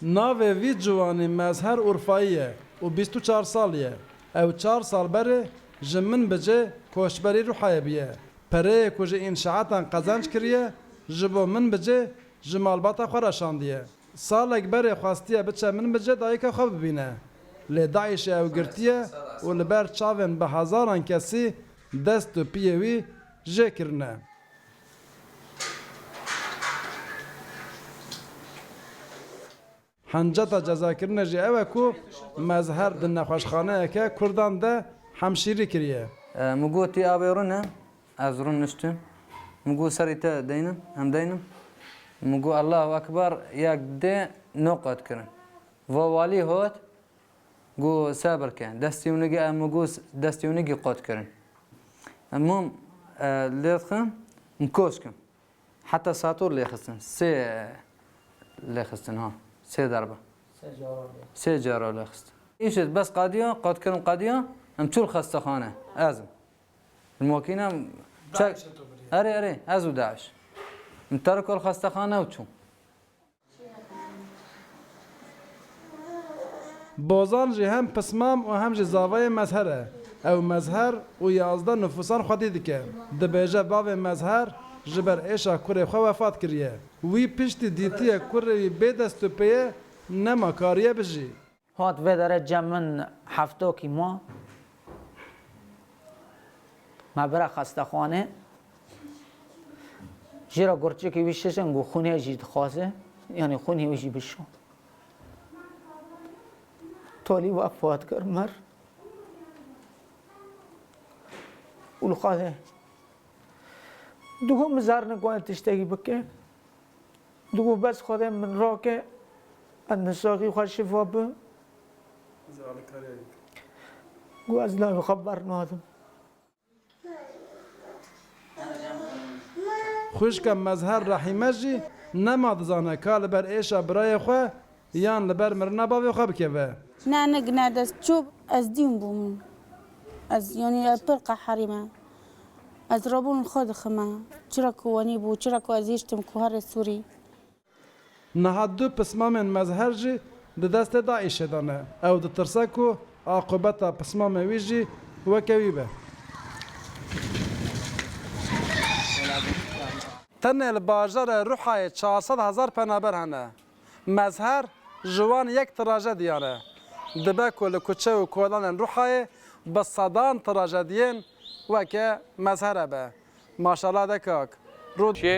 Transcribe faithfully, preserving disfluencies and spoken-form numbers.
Navê vî ciwanî Mezher Urfayî ye û bîst û çar salî ye. Ew çar sal berê ji Minbicê koçberî Rihayê bûye. Pereyê ku ji înşaatan qezenc kiriye, ji bo Minbicê ji malbata xwe re şandiye. Salek berê xwestiye biçe Minbicê dayika xwe bibîne. Lê DAIŞê ew girtiye û li ber çavên bi hezaran kesî dest û piyê wî jê kirine. Henceta cezakirinê jî ew e ku Mezher di nexweşxaneyeke Kurdan de hemşîrî kiriye. E, min got, "Tî avê rûne?" Ez rûniştim. Min got, "Serî te deynim, em deynim." Min got, "Allahu Ekber, yek dê no qot kirin." Va walî hot, got, "Sebir ke." Destê wî nigî, em min got, destê wî nigî qot kirin. Em mum, e, lê dixin, min koşkim. Heta sator lêxistin. Sê lêxistin ha. Sê derbe. Sê cara lê. Sê cara lêxistin. Îşit bes qadiya, qat kirin qadiya, em çûn xestexane. Ez im. Makîna çek. DAIŞê to biriye. Erê, erê, ez û DAIŞ. Em terikol xestexane û çûn. Bozan jî hem pismam û hem jî zavayê Mezher e. Ew Mezher û yazdeh nifûsan xwedî dike. Dibêje bavê Mezher ji ber êşa kurê xwe wefat kiriye. Wî piştî dîtiye kurê wî bê dest û pê ye, nema kariye bijî. Hat vê derê cem min heftokî ma. Me bire xestexane. Jê re gurçikê wî şişin ku xûnê jî dixwaze. Yanî xûnê wî jî bişo. Tolî wefat kir, mir. Û li Xwedê. Digot min zar nikwane tiştekî bike. Digot bes Xwedê min rake, ez misaxî xwe şifa bi. Got ez navê xwe bernadim. Xwişka Mezher Rehîme jî nema dizane ka li ber êşa birayê xwe yan li ber mirina bavê xwe bikeve. Ne nig ne dest çû, ez dîn bûm. Ez, yanî, ez pir qeherîme. Ez rabûn xwe dixime. Çira ku wenî bû, çira ku ez hiştim ku herê Sûrî. Niha du pismamên Mezher jî di destê DAIŞê de ne. Ew ditirse ku aqûbeta pismamê wî jî weke wî be. Tenê li bajarê Ruhayê çar sed hezar penaber hene. Mezher ji wan yek trajediyan e. Dibe ku li kuçe û kolanên Ruhayê bi sedan trajediyên weke Mezher hebe. Maşallah de kak. Rû